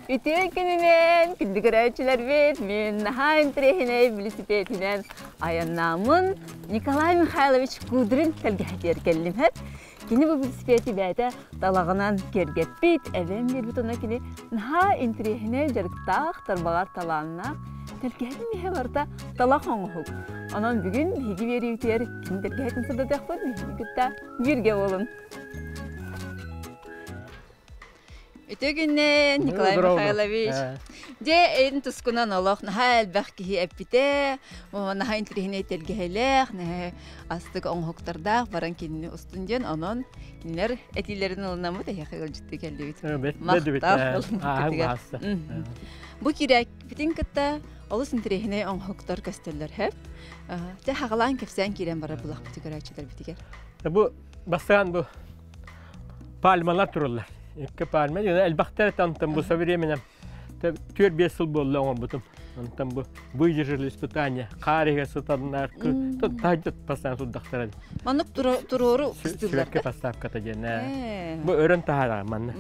Үтүө күнүнэн, күндү көрөөччүлэрбит, мин наһаа интэриэһинэй билисипиэтинэн айаннааммын Николай Михайлович Кудрин тэлгэһэтигэр кэллим. Кини бу билисипиэти бэйэтэ талаҕынан киэргэппит, эбэм биэрбит онно кини наһаа интэриэһинэй дьарыктаах, тарбаҕар талааннаах, тэлгэһэтин иһэ барыта талах оҥоһук. Онон бүгүн биһиги биэриибитигэр кини тэлгэһэтин сырдатыахпыт, биһигини кытта бииргэ буолун. Үтүө күннэн, Николай Михайлович. Дьэ, эн тускунан олох наһаа элбэх киһи эппитэ, наһаа интэриэһинэй тэлгэһэлээх, наһаа астык оҥоһуктардаах баран кинини устун диэн, онон кинилэр этиилэрин ылынаммыт эһиэхэ ыалдьыттыы кэллибит. Махтал Бу киирээкпитин кытта олус интэриэһинэй оҥоһуктар көстөллөр һэп. Дьэ, хаҕалаан кэпсээн киирэн барар булахпыт көрөөччүлэрбитигэр. Бу бастаан бу Пальмалар тураллар. Икки пальма. Элбэхтэр онтон бу со временем 4-5 сыл буолла оҥорбутум. Онтон бу выдержали испытания. Хаар иһэ сытаннар, таһырдьа постоянно турдахтара. Маннык туруору кыстыыллар Сүрэккэ поставката диэн. Бу өрөн таһаарар манна.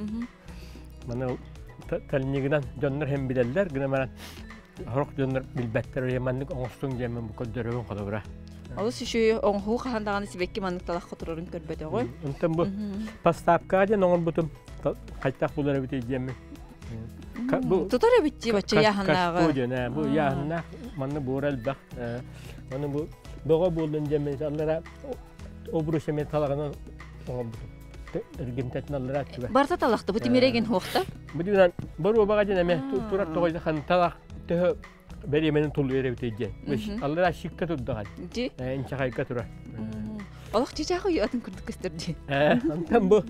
Маны тальнигынан дьоннор һэм билэллэр, гына баран Сорох дьоннор билбэттэр, өйө маннык оҥостуҥ диэммин бу көрдөрөбүн холобура. Олус үчүгэй оҥоһуу хаһан даҕаны сибэкки маннык талахха турарын көрбөтөҕүм. Онтон бу поставка диэн оҥорбутум хайтах булар эбитий диэммин. Бу тутар эбит дии бачча яһыннааҕы. диэн бу яһыннаах манна буора элбэх. Маны бу бөҕө буоллун диэммин аллара обручь эмиэ талаҕынан оҥорбутум. Эргимтэтин аллара аттыга. Барыта талахта бу тимирэгин хуохта. Бу дигинэн боруобаҕа диэн эмэ турар тоҕойда хан талах төһө бэриэмэнин тулуйар эбитий диэн. Аллара шикка турдаҕа. Ди. Инчэхайга турар. Олох чычаах атын курдук көстөр дии. Онтон бу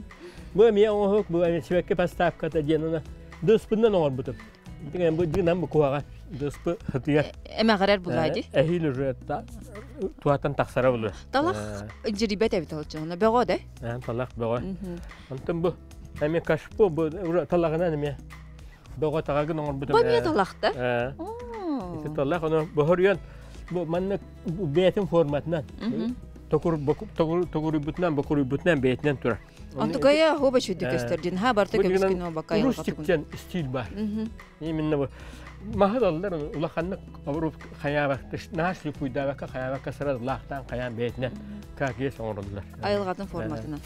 бу эмиэ оҥоһук бу эмиэ сибэкки поставката диэн уна дыспынан оҥорбутум. Дигэн бу дигинэн бу куһаҕан дыспы хытыйар. Эмэҕирэр булаа ди. Эһиил уже туһаттан тахсара булу. Талах дьирибэт эбит ол дьоно бөҕө да. Талах бөҕө. Онтон бу эмиэ кашпо бу талаҕынан эмиэ бөҕө таҕагын оҥорбутум. Бу эмиэ талахта. Ити талах ону боһоруйан бу маннык бэйэтин форматынан токур токуруйбутунан бокуруйбутунан бэйэтинэн турар. Онтукая хоба чүдү көстөр дин ха барта көмүскүн обакай Рустик стиль бар. Именно бу маһы даллар улаханнык обруп хаябакта наш люпуйдабакка хаябакка сырад лаахтаан хайаан бэйэтинэн как есть оҥороллор. Айылҕатын форматынан.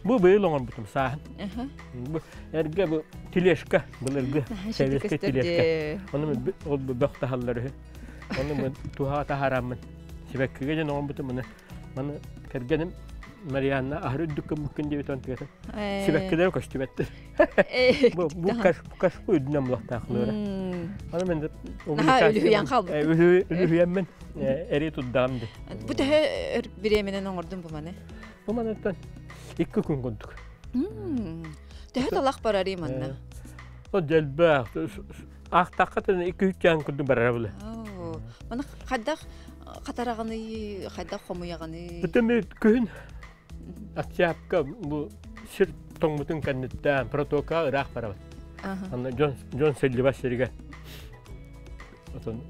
Бу быйыл оҥорбутум сааһын. Бу эргэ бу тележка былыргы советскай тележка. Ону ол бөх таһаллар үһү. Ону мен туһаҕа таһаараммын сибэккигэ дьон оҥорбутум маны маны кэргэним Марианна аһары үрдүк гыммыккын диэбит онтугата сибэккилэр көстүбэттэр. Бу бу кашпу үрдүнэн булахтаахлыыра. Аны мен Наһаа үлүһүйэн хаалбыт. Үлүһүйэммин эри турдаҕым ди. Бу төһө өр бириэмэнэн оҥордум бу маны? Бу манаттан 2 күн курдук. Төһө талах барарый манна? Ол дэлбээх. Аахтахха тэн 2 үччээн курдук барара буле. Маны хайдах хатараҕыный, хайдах хомуйаҕыный? Бүтүн күһүн Октябка бу сир тоҥмутун кэнниттэн протока ыраах барабыт. Анна дьон дьон сылдьыбат сиригэр отон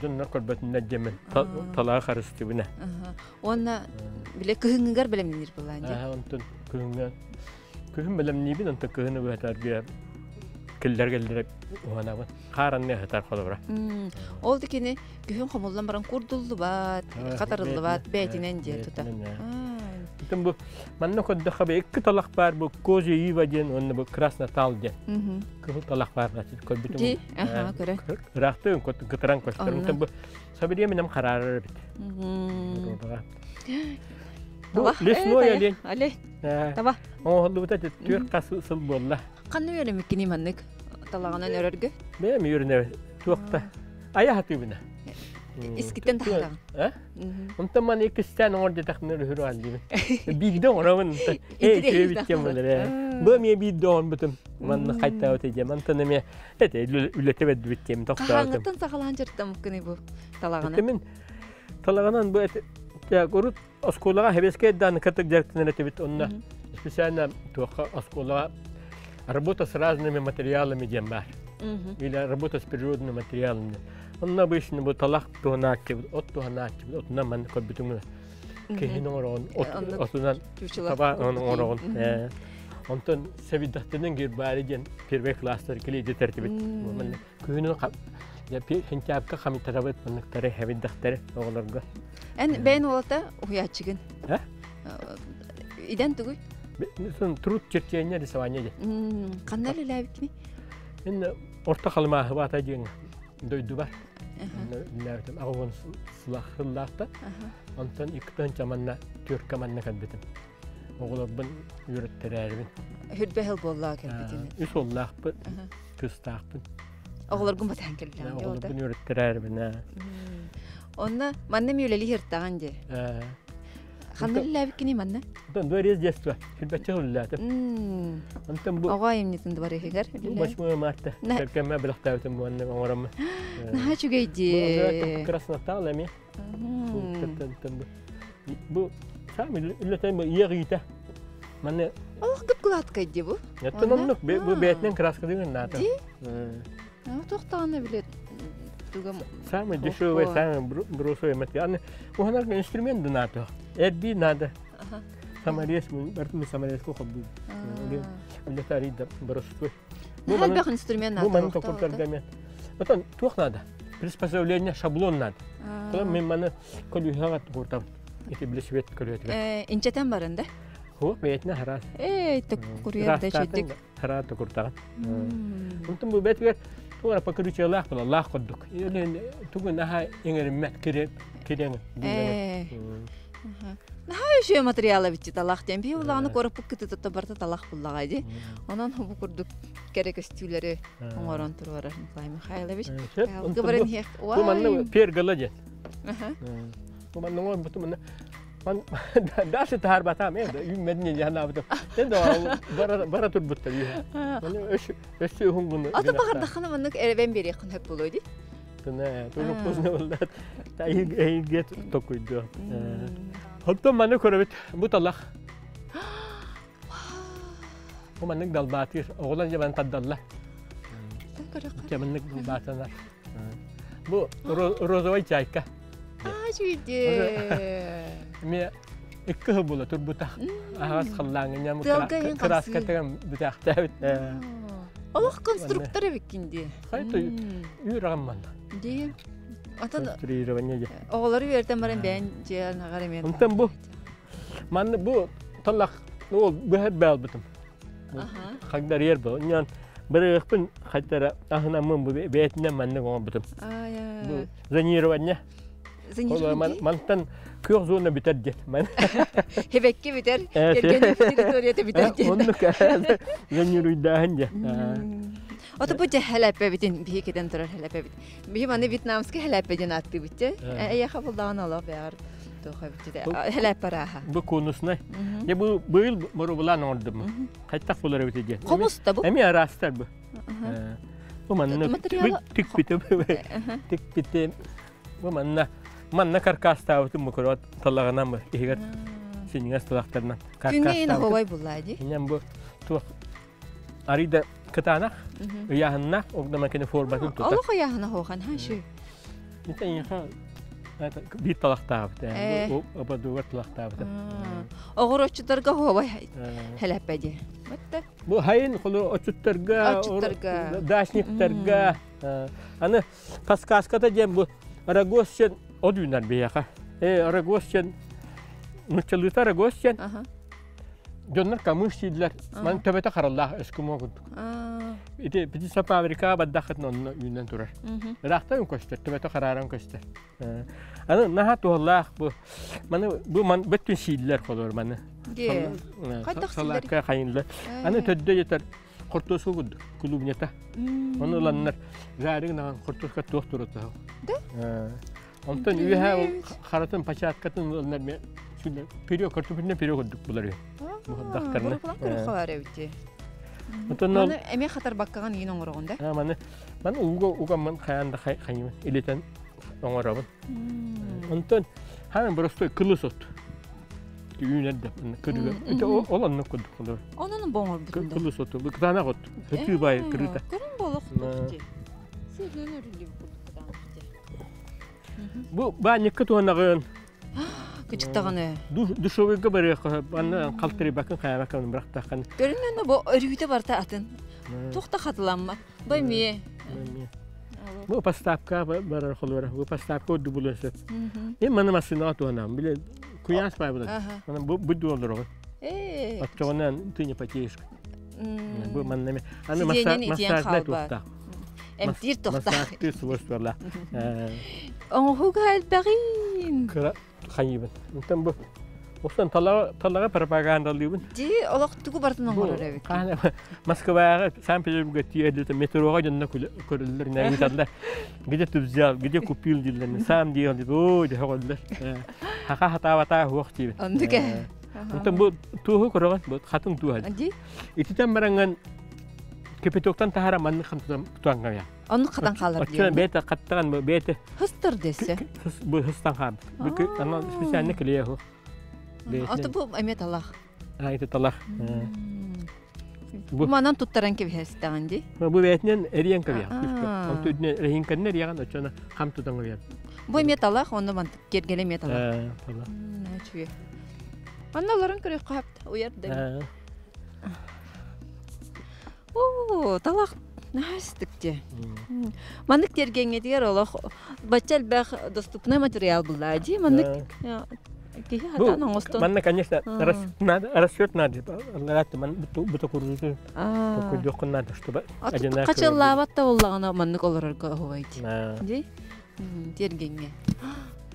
дьоннор көрбөтүннэр диэммин талаҕа харыстыбына. Уонна биле кыһыҥҥыгар бэлэмниир буолаан дии. Онтон кыһыҥҥа күһүн бэлэмниибин онтон кыһыны быһатарга киллэр кэллэр уһанабын. Хаар анныа сытар холобура. Ол да кини күһүн хомуллан баран курдуллубат, хатарыллыбат бэйэтинэн диэ тута. Итин бу манна көрдөххө бу икки талах баар бу козья ива диэн уонна бу краснотал диэн. Кыһыл талах баар көрбүтүм. Ди, аха, көрө. Ыраахтыын кытыран көстөр. Бу современном хараарар эбит. Бу лесной олень. Олень. Таба. Оҥоһуллубута түөрт хас сыл буолла. Ханна үөрэммиккиний маннык талаҕынан өрөргө? Бэйэм үөрэнэбин. Туохта? Айа хатыыбына. Искиттэн таһараҕын. Э? Онтон маны иккистээн оҥор диэтэхпинэ өрүһүрү ааллыыбын. Биирдэ оҥоробун. Ээ, үчүгэй буолар ээ. Бу эмиэ биирдэ оҥорбутум. Манна хайтаабыт диэм. Онтон эмиэ эте үлэтэ бэрдибит диэм тохтоотум. Хаһааҥҥыттан саҕалаан дьарыктаммыккыный бу талаҕынан? Мин талаҕынан бу урут Оскуолаҕа сэбиэскэй дааны кытык дьарыктанар этибит онно специально туохха оскуолаҕа работа с разными материалами диэн баар. Или работа с природными материалами. Онно обычно бу талах туһанааччыбыт, от туһанааччыбыт, отунан манна көрбүтүҥ киһини оҥороҕун, отунан таба оҥороҕун. Онтон сэбидахтынан гербарий диэн первый класстар килиди тәртибит. Күһүнүн хинтяпка хамитарабыт манныктары хэбидахтары оҕолорго. Эн бэйэн уолата уһуйааччыгын. Иден тугуй? Труд черчение рисование де. Ханна үлэлээбиккиний? Мен орто халымааһы баата диэн дойду бар. Үлэлээбитим. Аҕа сыллаахта. Онтон икки манна түөркэ манна кэлбитим. Оҕолорбун үөрэттэрээрибин. Хүрбэ сыл буоллаа кэлбитин. Үс уоллаахпын, кыыстаахпын. Оҕолоргун батаһан кэлбитин. Оҕолорбун үөрэттэрээрибин. Онно манна ми үлэлии сыртаҕын дии. Ханна үлэлээбиккиний манна? Онтон дворец детства. Хүрбэччэ үлэлээтим. Онтон бу Оҕо айымньытын дворецыгар 8 марта. Кэргэммэ бэлэхтээбитим буонна оҥороммун. Наһаа үчүгэй дии. Краснотал эмиэ. Бу саамай үлэтэ бу иэҕиитэ. Маны Олох гып-гладкай дии бу. Оттон оннук бу бэйэтинэн краскалыыр наата. Дии? Туохтаҕына билет тугам Самый дешевый, самый бросовый материал. Аны уһанар инструмент да наата. Эрби надо. Саморез, бартын саморезку холбуу. Үлэтэ арыйда боростуой. Элбэх инструмент надо. Бу маны токуртарга мен. Отон туох надо? Приспособление шаблон надо. Потом мен маны көлүһэҕэ тугуртам. Ити билесибет көлүөтүгэр. Инчэтэн баран да? Хо, бэйэтинэ хараас. Эй, курьер да чөйдүк. Хараат токуртаҕын. Онтон бу бэтигэр туора покрытиелаах була лаах курдук. Тугун аха иҥэриммэт кире киреҥ. Наһаа үчүгэй материала биччи талах диэн. Биһи улаҕаны куораппыт кытыытыттан барыта талах буллаҕа дии. Онон бу курдук кэрэ көстүүлэри оҥорон туруорар Николай Михайлович. Кыбарын иһиэх. Бу манна пергала диэн. Бу манна оҥорбутум манна Дальше таһаарбатаам ээ үүммэтин дьаһанаабытым. Бара бара турбуттар үһэ. Өссө уһун гына. Ата баҕардаххына маннык эрэбэн биэриэххин сөп буолуо дии. Тына тоже поздно боллат. Эйге токуйду. Оттон маны көрөбүт. Бу талах. Бу маннык далбаатыыр. Оҕолор дьэ маны тардаллар. Дьэ маннык далбаатанар. Бу розовай чайка. Аа, үчүгэй. Эмиэ икки сыл буола турбута. Аһаҕас халлааҥҥа кырааскатыган бүтээхтээбит. Олох конструктор эбиккин дии. Хайта үөрэҕим манна. Дии. Атын конструирование дии. Оҕолору үөрэтэн баран бэйэн дьиэ аҕар эмиэ. Онтон бу манна бу талах ол быһар баалбытым. Хагдарыйар бу. Онньон бырыахпын хайтара аһынаммын бу бэйэтинэн маннык оҥорбутум. Бу зонирование. Зонирование. Мантан күөх зона бүтэр диэн. Хебекке бүтэр, кэргэнин территорията бүтэр диэн. Оннук зонируйдааһын дьэ. Ото бу дьэ хэлэппэбитин биһи кэтэн турар хэлэппэбит. Биһи маны вьетнамский хэлэппэ диэн ааттыыбыт дьэ. Эйиэхэ булдаҕын олох бэҕэр туох эбит хэлэп арааһа. Бу конуснай. Дьэ бу быйыл боробулаан оҥордум. Хайтах булар эбит диэн. Хомус да бу? Эми араастар бу. Бу манна тикпитим. Тикпитим. Бу манна манна каркастаабытым бу көрөт талаҕынан бу иһигэр синньигэс талахтарынан каркастаабытым. Күҥҥэ ховай буллаа дии. Инньэн бу туох арыйда кытаанах ыйааһыннаах огдама кини форматын тутар. Олох ыйааһына хохан хашы. Ити эйиэхэ биир талахтаабыт ээ ободугар талахтаабыт. Оҕуроччутарга хуобай хэлэппэ дии. Бу хайын холу отчуттарга, дачниктарга аны подсказката диэн бу Рогозчен от үүнэр биһиэхэ. Э Рогозчен нуччалыыта Рогозчен Дьоннор камыш дииллэр. Маны төбөтө хараллаах эскимо курдук. Ити птица фабрикаҕа бардаххытына онно үүнэн турар. Ыраахтан көстөр, төбөтө харааран көстөр. Аны наһаа туһалаах бу. Маны бу ман бөттүн сииллэр холор маны. Салаакка хайынлар. Аны төрдө жетер хортуоска курдук клубнята. Оны ыланнар жарыгын ахан хортуоска туох турата. Да? Онтон үөһэ харатын пачааткатын ылынар пирё картофельне пирё курдук булар үһү. Бу эбити. Онтон ол эмиэ хатарбаккаҕын иин оҥороҕун да? Маны маны уга угаммын хайаан да хайымын илитэн оҥоробун. Онтон хаан простой кылыс от. Үүнэр да кырыга. Ити ол оннук курдук олор. Онон бу оҥорбутун да. Кылыс оту. Кытаанах от. Өтүү бай кырыта. Көрүн болох тохти. Сыгын өрүлү курдук Бу баанньыкка туһанаҕын. Кычыктаҕаны. Душевойга барыахха анна халтырыйбаккын хайабаккын бырахтаххын. Көрүнэн бу өрүүтэ барта атын. Туох да хатыламмат. Бу эмиэ. Бу поставка барар холура. Бу поставка орду булуон сөп. Мен маны массыынаҕа туһанам. Биле куйаас бай булан. Аны бу бу дуоллар Ээ. Оччоҕунан ты не потеешь. Бу манна аны массажнай туохтаах. Эмтиир туохтаах. Массажтыыр свойстволаах. Оҥоһуга элбэҕин. Кыра хайыыбын. Онтон бу Оттон талаҕа пропагандалыыбын. Дии олох тугу барытын оҥорор эбит. Москваҕа Санкт-Петербурга тиийэллэр метроҕа дьонно көрөллөр, ыыталлар. Где ты взял, где купил дииллэр. Сам делал, ой, дөһөҕөллөр. Хаха хатаабатаа хуох диибин. Оннук ээ. Онтон бу туоһу көрөҕүн, бу хатын туоһа. Дии. Ититэн бараҥҥын кипятоктан таһара маннык хантан тутан Оннук хатан хаалар Оччо бэйэтэ хаттаҕан бэйэтэ Хыстар дэссе. Бу хыстан хаалбыт. Бу анал специально клея ху. Ото бу эмиэ талах. А это талах. Бу манан туттаран кэбиһэстэҕин дии. Бу бэйэтинэн эриэн кэбиһэ. Онто үдүнэ рехинканнар яган оччоно хам тутан кэбиһэ. Бу эмиэ талах, онно мантык кергеле эмиэ талах. Талах. Үчүгэй. Онно олорон көрүөххэ хапта уйар да. Оо, талах наһаа дии. Маннык тиэргэҥҥитигэр олох бачча элбэх доступный материал буллаа дии. Маннык киһи хатаан оҥостон. Манна, конечно, надо, расчет надо. Бута курдук токуйдуоххун надо, чтобы одинаково. Хачаллаабат да буоллаҕына маннык олорорго оһуобай дии. Тиэргэҥҥэ.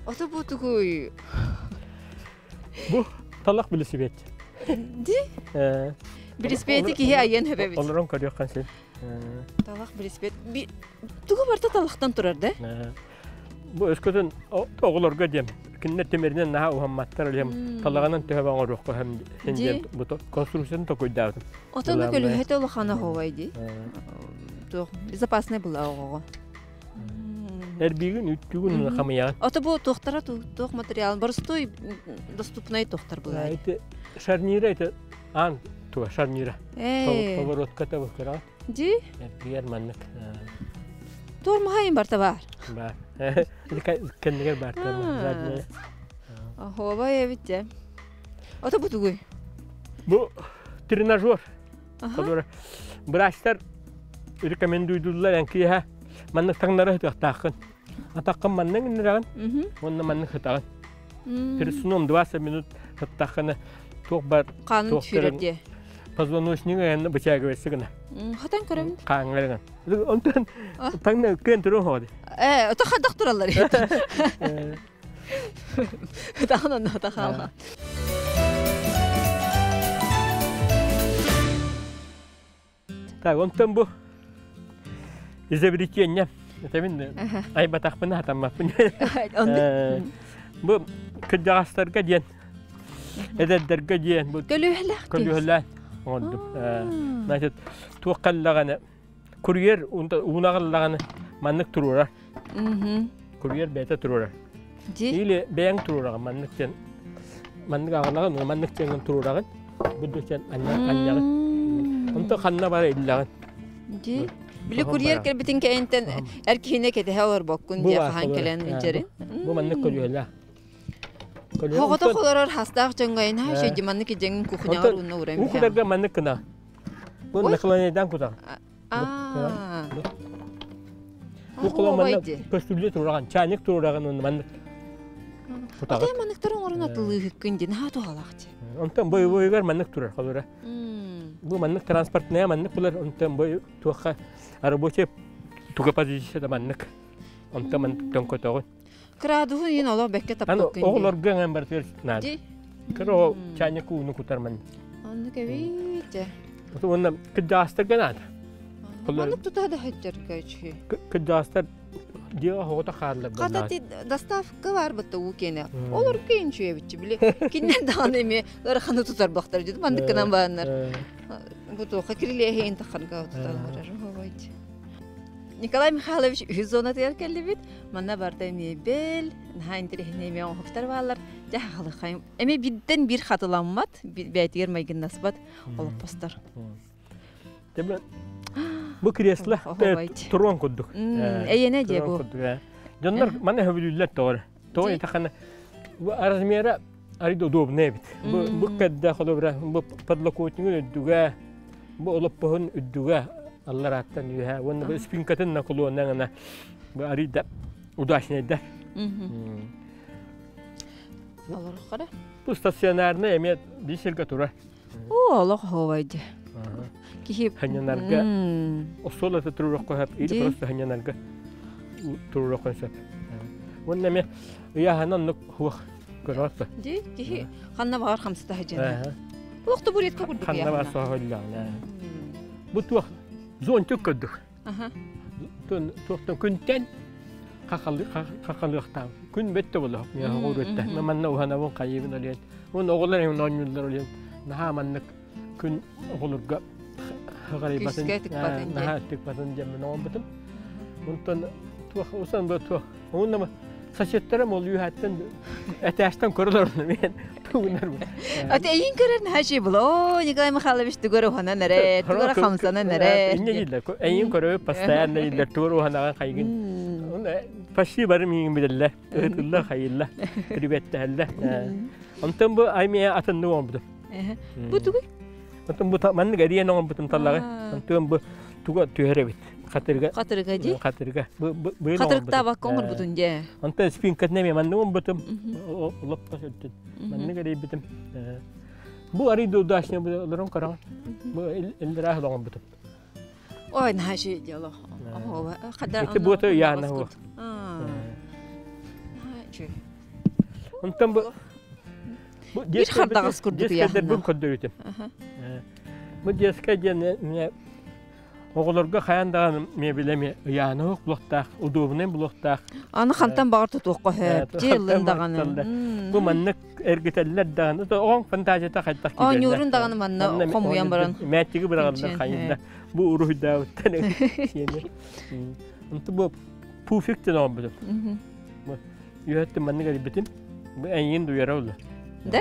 Ото бу тугуй? Бу талах билисибет. Ди? Билисибети киһи айан хөбөбүт. Олорон көрүөххэ син. Талах билисибет. Тугу барта талахтан турар да? Бу өскөтүн оҕолорго диэм. Кинилэр тимиринэн наһаа уһамматтар олем талаҕынан төһө оҥоруохха хем диэн бу конструкциятын токуйдаабытым. Отон көлүһэтэ улахана хоҕой ди. Туох безопасный была оҕоҕо. Эрбиигин, үттүүгүн хамыйаҕын. Ото бу туохтара туох материал боростуой доступнай туохтар была. Это шарнира это аан туга шарнира. Поворотка бу кыра. Ди? Эрбиэр маннык. Туор махайын барта бар. Бар. Кэннигэр бар задняя. Охоба эбит дьэ. Ото бу тугуй? Бу тренажер. Бырастар рекомендуйдуллар эн киэһэ маннык таҥнары ытыахтааххын. Атаххын маннык иннэрэҕин уонна маннык ытаҕын. Перед сном 20 минут ыттаххына туох бар Хаанын түһэрэр диэ. Позвоночник айанна бычаагыбайсы гына. Хатан көрөбүн. Хааңҥарыган. Онтон таҥна кыан турун ходи. Э, ото хадах тураллар. Ытахан онно тахаала. Так, онтон бу изобретение. Этэмин айбатахпын хатаммаппын. Бу кырдьаҕастарга диэн, эдэрдэргэ диэн бу Көлүөһэлээх көлүөһэлээх оҥордум. Значит, туох кэллэҕинэ курьер уунаҕаллаҕына маннык туруорар. Курьер бэйэтэ туруорар. Или бэйэҥ туруораҕын маннык диэн маннык аҕалаҕын маннык диэҥҥин туруораҕын бу диэн анньаҕын. Онтон ханна бара иллэҕин. Ди. Били курьер кэлбитин кэнниттэн эр киһини кэтэһэ олорбоккун диye хаһан кэлэн илдьэрин. Бу маннык көлүөһэлээх. Хоҕото олорор хастаах дьоҥҥо инаа шөйдү маннык идьэҥин кухняҕар уунна уран. Уу кутарга маннык гына. Бу наклонейдан кутар. Бу кулан манна көстүллэ тураҕын, чайник тураҕын онно маннык. Отой манныктар оҥорон атылыыһыккын дии, наһаа туһалаах дии. Онтон бойобойугар маннык турар холура. Бу маннык транспортная маннык булар, онтон бой туохха рабочий туга позиция маннык. Онтон маннык төҥкөтөҕүн. Кыраадыһын иин олох бэккэ таптыккын дии. Оҕолорго эҥэн барытыгар наада. Кыра оҕо чайник ууну кутар маннык. Оннук эбит. Уонна кырдьаҕастарга наада. Маннык тута да сылдьарга үчүгэй. Кырдьаҕастар дьиэҕэ оҕото хааллар. Хата ти доставка бар бытта уу киэнэ. Олор киин үчүгэйбитчи били. Киннен даҕаны эмиэ ыараханы тутар бахтар дьүт маннык гынан бааннар. Бу туохха кирилиэһин тахарга туталлар. Николай Михайлович үһүс зонатыгар кэллибит. Манна барда мебель, наһаа интэриэһинэй эмиэ оҥоһуктар бааллар. Дьэ, халыхайым. Эмиэ биирдэн биир хатыламмат, бэйэтигэр майгыннаспат олоппостор. Бу кресло турон курдук. Эйэнэ дьэ бу. Дьоннор маны хөбүлүүллэр тоҕо. Тоҕо итахана Размера арыйда удобный эбит. Бу бу кэрдэ холобура бу подлокотнигын үрдүгэ, бу олоппоһун үрдүгэ алларааттан үөһэ уонна бу спинкатын наклоннаҥына бу арыйда удачнайда. Олороххо Бу стационарный эмиэ биир сиргэ турар. Оо, олох оһуобай Киһи ханньанарга остуол ата туруорукка сөп или просто ханньанарга туруорукка сөп. Уонна эмиэ ыйааһына оннук хуох көрөөттө. Ди киһи ханна баҕар хамсата сылдьар. Туох да буретка курдук Ханна баар соһоллоҕна. Бу туох зонтик көрдүк. Туохтан күнтэн хахалыахтаах. Күн бөттө боло. Миэхэ Манна уһанабын хайыбын олен. Уон оҕолор эҥин оонньууллар олен. Наһаа маннык күн оҕолорго хаҕарыйбатын наһаа тыкпатын диэммин оҥорбутум. Онтон туох усан бу туох Уонна соседтарым ол үөһэттэн этээстэн көрөлөр мен тугунар. Ате эйин көрөр наһаа була. О, Николай Михайлович тугар уханан эрэ, тугар хамсанан эрэ. Инне дииллэр. Эйин көрө постоянно дииллэр тугар уханаҕын хайгын. Почти бары миигин билэллэр. Ыытылла хайылла. Прибеттэһэллэр. Онтон бу аймия атынны оҥорбутум. Бу тугуй? Онтон бу маннык эриэн оҥорбутум таллаҕы. Онтон бу туга түһэр эбит. Хатырга. Хатырга дии? Хатырга. Хатырыктаабакка оҥорбутун дьэ. Онтон спинкатын эмиэ маннык оҥорбутум. Олоппос өттүн. Маннык эрийбитим. Бу арый да удачный олорон көрөҕүн. Бу иллэрээ оҥорбутум. Ой, наһаа үчүгэй дело. Ити буота ыйаана хуо. Онтон бу Бир хардаҕас курдук ыйаахына. Көрдөрүтүм. Бу детская диэн Оҕолорго хайаан даҕаны миэбэлэ эмиэ ыйааны оһох булуохтаах, удобнай булуохтаах. Аны хантан баҕар тутуохха сөп, дьиэллин даҕаны. Бу маннык эргитэллэр даҕаны, оҕоҥ фантазията хайдах киирэллэр. Оонньуурун даҕаны манна хомуйан баран. Мээччиги быраҕаллар хайында. Бу уруһуйдаабыттан сиэни. Онту бу пуфик диэн оҥорбутум. Үөһэттэн маннык эрийбитим. Бу эйигин дуйара олла. Да?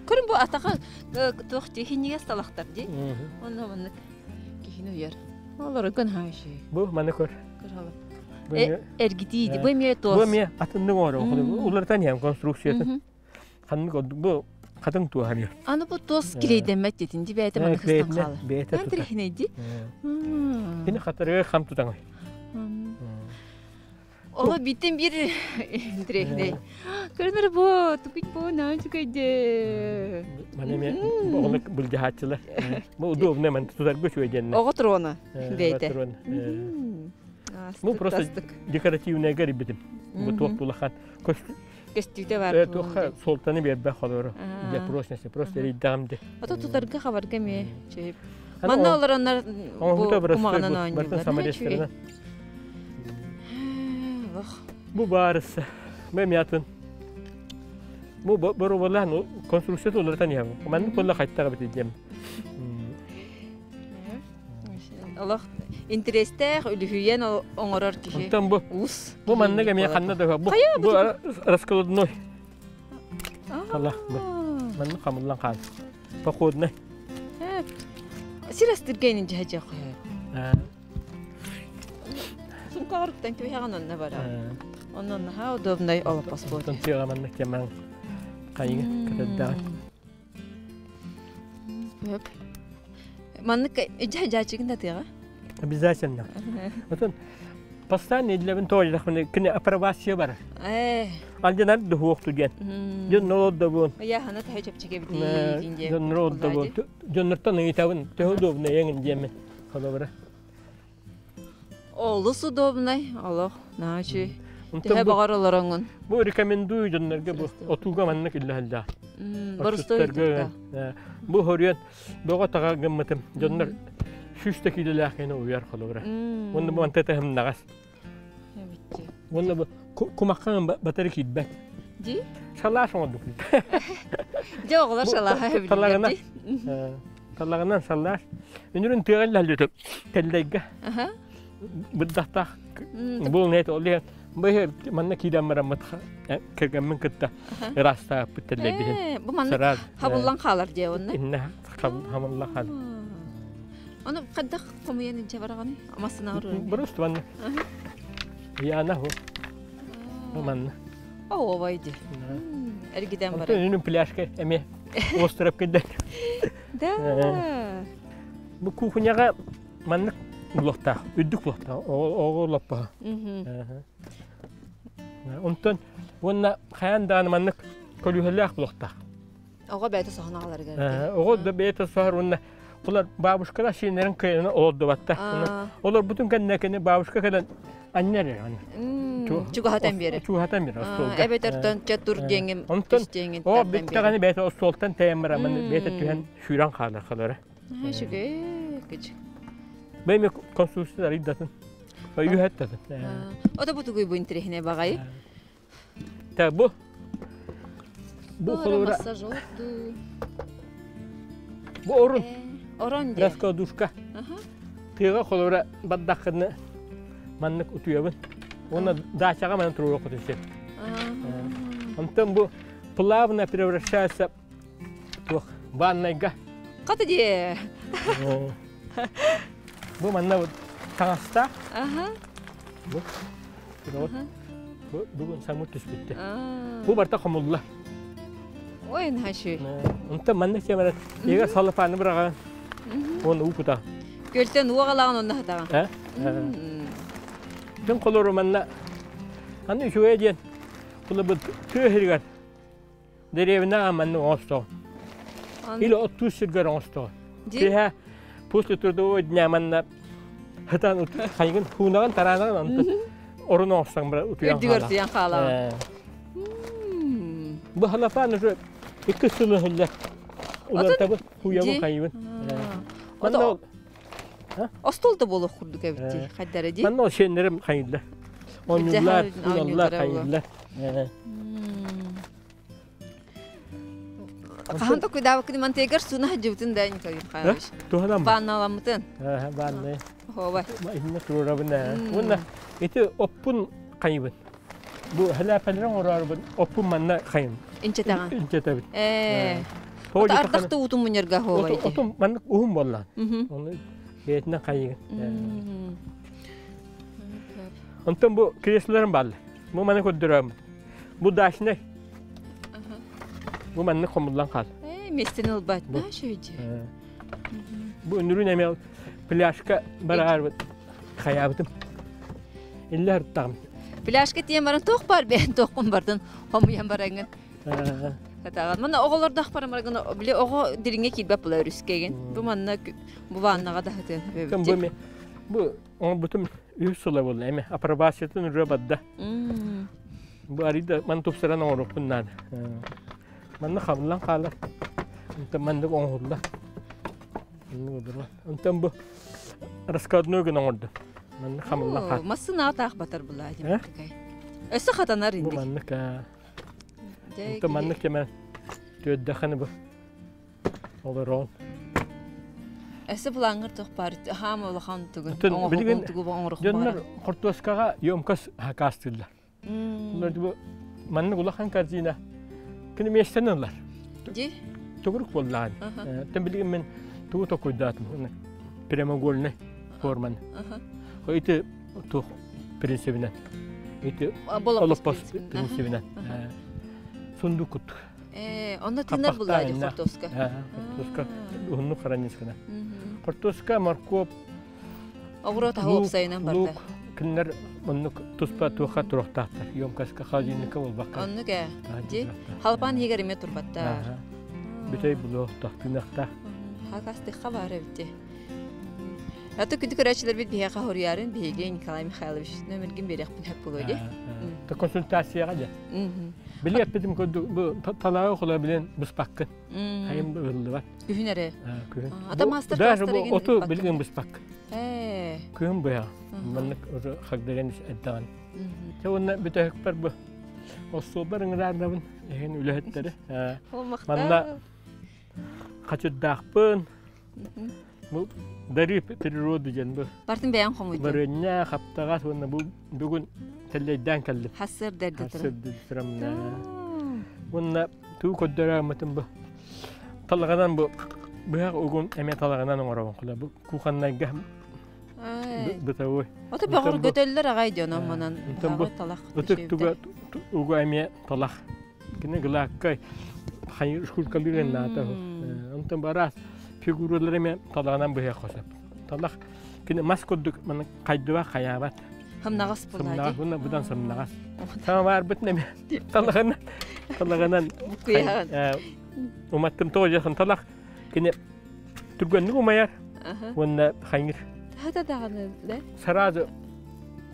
Көрүн бу атаха туох дии хиннигес талахтар дии. Онно маннык киһини уйар. Олору көн хааши. Бу маны көр. Эргитии бу эмиэ туос. Бу эмиэ атыннык оҥорор. Уларытан иһэн конструкциятын. Ханнык бу хатыҥ туоһа эмиэ. Аны бу туос килейдэммэт диэтин ди бэйэтэ маннык хыстан хаалар. Бэйэтэ тутар. ди. Кини хатырыгы хам тутаҥый. Оло биттен бир интириэһинэй. Көрүнэр бу тукуй бу наан чүкөйдө. Маны эме оҕону былдьаһааччылар. Бу удобно ман тутарга үчүгэй диэннэ. Оҕо трона бэйэтэ. Ну просто декоративныйга рибитим. Бу туох тулахан көстүүтэ бар. Туохха суолтаны биэрбэх холору. Для прочности просто эрийдэҕим де. Ото тутарга хабарга эмиэ чөйүп. Манна олороннор бу кумаҕынан оонньууллар. Бу баарысы. Мен атын. Бу боруобалаан конструкция уларытан иһэм. Маннык буолла хайтаҕа бит диэм. Олох интэриэстээх үлүһүйэн оҥорор киһи. Онтон бу уус. Бу маннык эмиэ ханна да бу бу раскладной. Аллах бу. Маннык хамыллан хаал. Походный. Сир астыргайнын дьаһа Сумка оруктан түһэҕин онно бара. Онон наһаа удобнай олоппос буолар. Тыаҕа маннык темаҥ хайыҥа кэтэрдэҕин. Хөп. Маннык дьаачыгын да тыаҕа? Обязательно. Отон постоянно идлебин тойлахмын кини апробация бар. Э. Алдынан дуһуохту диэн. Дьон норуот да буон. Ыйаһана таһы чэпчэки бити диэн. Дьон норуот да буон. Дьоннортон ыйытабын төһө удобно эҥин диэммин. Холобура. Олус удобнай, олох, наачы. Төһө баҕар олороҥун. Бу рекомендую дьоннорго бу отууга маннык иллэһэллээх. Боростой Бу хоруйан бөҕө таҕа гыммытым. Дьоннор 100 киилэлээх киһини уйар холобура. Уонна бу манта таһымнаҕас. Уонна бу кумаххаҥ батары киирбэт. Ди? Шалаш оҥордук. Дьэ оҕолор шалаһа билбэт. Талаҕынан саллаас. Үнүрүн тыаҕа иллэллүтү тэллэйгэ. Бырдахтаах бу нет ол иһин бу манна киирэн бараммыт кэргэммин кытта ыраастааппыт тэллэйбитин. Бу манна хабыллан хаалар дии онно. Иннэ хабыллан хаалар. Ону хайдах хомуйан илдьэ бараҕыный? Массынаҕа Просто манна. Яна ху. Бу манна. Ообай ди. Эргитэн Онтон баран. үнүн пляжка эмиэ остров кэлдэр. Да. Бу кухняҕа маннык булуохтаах, үрдүк булуохтаах, оҕо лоппоһо. Онтон уонна хайаан даҕаны маннык көлүөһэлээх булуохтаах. Оҕо бэйэтэ соһон аҕаларыгар. Оҕо да бэйэтэ соһор уонна Олар бабушкалар сиэннэрин кыайан олордубаттар. Олорбутун кэннэ кини бабушка кэлэн анньар эрэ. Чугаһатан биэрэр. Чугаһатан биэрэр остуолга. Эбэтэр тур диэҥин Онтон о бүттэҕини бэйэтэ остуолтан тэйэн баран бэйэтэ түһэн сүүрэн хаалар халара. Үчүгэй кич. Бэйме конструкция арыйдатын. Өйүһэттатын. Ото бу тугуй бу интириһине багай. Так бу бу холура бу орун орон диye. Раскладушка. Тыаға холура баддаххына маннык утуйабын. Уонна дачаҕа манан туруору сөп. Онтон бу плавно превращается туох ваннайга. Хата дии. Бу манна таҥастаах. Бу Бу бүгүн самыр түспүттэ. Бу барта хомулла. Ой, наһаа Онтон манна сиэмэрэ егер саллапааны быраҕан уон уу кута. Көлтөн уу аҕалаҕын онно хатаҕын. Дьон холору манна аны үчүгэй диэн кулабыт тыа сиригэр дэриэбинэ манна оҥостоо. Или оттуу сиргэр оҥостоо. Киэһэ после трудового дня манна хытан хайгын хуунаҕын тараанаҕын онтон орун оҥостон бара утуйан Үрдүгэр утуйан хаалаҕын. Бу халапаан уже икки сыл өһүллэр. Улартабын, хуйабын, хайыбын. Манна Остуол да буолуох курдук эбит дии, хайдара дии. Манна ол сиэннэрим хайыллар. Оонньууллар, уналлар, хайыллар. Хаһан токуйдаабыккын мантыгар сууна сылдьыбытын да Николай Михайлович. Туһанан Баанналаммытын. Бааннай. Хоба. Инне туруорабын ээ. Уонна ити оппун хайыбын. Бу хэлээпэлэрин оҥороорбун оппун манна хайым. Инчэтэҕин. Инчэтэбин. Ээ. Ото ардахта уутун мунньарга хообай. Отум маннык уһун буоллаан. Оны бэйэтинэн хайыгын. Онтон бу креслоларым бааллар. Бу маны көрдөрөммүт. Бу дачнай. Бу маннык хомуллан хаал. Э, местен ылбат. Наша Бу үнүрүн эмиэ пляжка бараарбыт хайаабытым. Иллэ ыртаҕым. Пляжка тиийэн баран туох бар бэйэн туоххун бардын хомуйан бараҥын. Хатаҕан. Манна оҕолордоох баран барагын били оҕо дириҥэ киирбэт була өрүскэгин. Бу манна бу ваннаҕа да хатыан Бу бу оҥорбутум үс сыла буолла эми апробациятын уже барда. Бу арыйда ман тупсаран оҥоруохпун наада. Манна хабыллан хаалар. Онтон маннык оҥоһулла. Онтон бу раскладной гына оҥордум. Маннык хамыллан хаалар. Массыына таах батар булаа Өссө хатанар инди. Бу маннык Онтон маннык кэмэ түөрдэххини бу олорон. Өссө булааңгыр туох баар хаама улахан тугун оҥоһугун тугу оҥоруох Дьоннор хортуоскаҕа емкость хакаастыыллар. Бу маннык улахан корзина кини миэстэни ылар. Ди? Тугурук буоллаҕын. Тэн билигин мин тугу токуйдаатым прямоугольный форманы. Ити туох принцибинэн. Ити олоппос принцибинэн. Сундук куттук. Э, онно тыынар булаа ди хортуоска. Хортуоска уһуннук хранится. Хортуоска, моркуоп, Оҕуруот аһа уопсайынан барда. Лук, кинилэр оннук туспа туохха туруохтаахтар. Емкоска, холодильникка буолбакка. Оннук ээ. Ди халпаан иһигэр эмиэ турбаттар. Бүтэй булуохтаах, тыынахтаах. Хакастыхха баар эбит ди. Аты күндү көрөөччүлэрбит биһиэхэ хоруйарын биһиги Николай Михайлович нөміргин биэриэхпин сөп буолуо ди. Консультацияҕа дьэ. Били эппитим курдук бу талааҕы холо билэн быспаккын. Хайым ыллыбат. Күһүн эрэ. Күһүн. Ата мастер Даже бу оту билигин быспаккын. Күһүн быһа. Маннык уже хагдыран эрдэҕин. Чэ уонна бүтэһикпэр бу остуолбар ыҥыраардабын эһин үлэһиттэри. Манна хачырдаахпын. Бу дары природы диэн бу. Бартын бэйэҥ хомуйдун. Барыанньа, хаптаҕас уонна бу бүгүн тэллэйдээн кэллим. Хассыр дэрдэ Хассыр Уонна туу көрдөрөөммүтүм бу талаҕынан бу быһах угун эмиэ талаҕынан оҥоробун. Бу кухоннайга Бытовой. Ото бөҕөр көтөллөр аҕай диэн онмонон талах. Ытык туга уга эмиэ талах. Кини гылааккай хайы шкуркалыырын наата. Онтон бараас фигуралар эмиэ талаҕынан быһа хосап. Талах кини мас курдук маны хайдыба хайаабат. Сымнаҕас буолаа. Сымнаҕас, будан сымнаҕас. Сама баарбыт неме талаҕынан талаҕынан уматтым тоҕо дьахан талах кини түргэнник умайар уонна хайыр. Хата даҕаны да? Сразу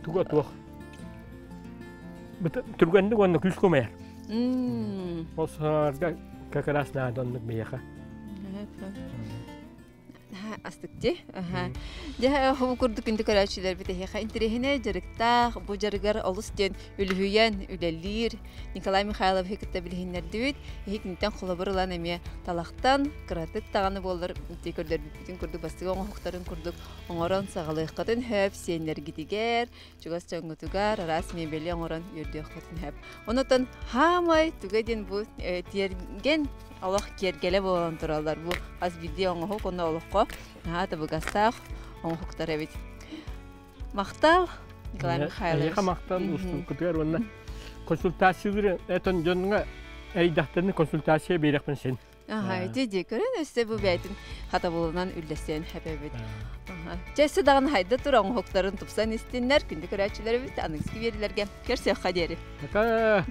туга туох. Түргэнник уонна күүскэ умайар. Ол сарга как раз надо оннук миэхэ. Астык дии. Дьэ, бу курдук күндү көрөөччүлэрбит эһиэхэ интэриэһинэй дьарыктаах, бу дьарыгар олус диэн үлүһүйэн үлэлиир Николай Михайловиһы кытта билиһиннэрдибит. Иһитинтэн холобур ылан эмиэ талахтан кыратык даҕаны буоллар ити көрдөрбүппүтүн курдук бастыгы оҥоһуктарын курдук оҥорон саҕалыаххытын сөп, сиэннэргитигэр, чугас дьоҥҥутугар араас мебели оҥорон үөрдүөххүтүн сөп. Онотон хаамай туга диэн бу тиэргэн олох киэргэлэ буолан тураллар. Бу хас биирдии оҥоһук уонна олоххо наһаа табыгастаах оҥоһуктар эбит. Махтал, Николай Михайлович. Эйиэхэ махтал устуккутугар уонна консультациялары этон дьоҥҥо эйдэхтэрин консультация биэрэхпин син. Аха, ити дии көрөн өссө бу бэйтин хатабылынан үллэсиэн хэпэбит. Чэ, өссө даҕаны хайда тур оҥоһуктарын тупсан истиннэр, күндү көрөөччүлэрбит аныгыскы биэрилэргэ көрсүөххэ диэри. Пока.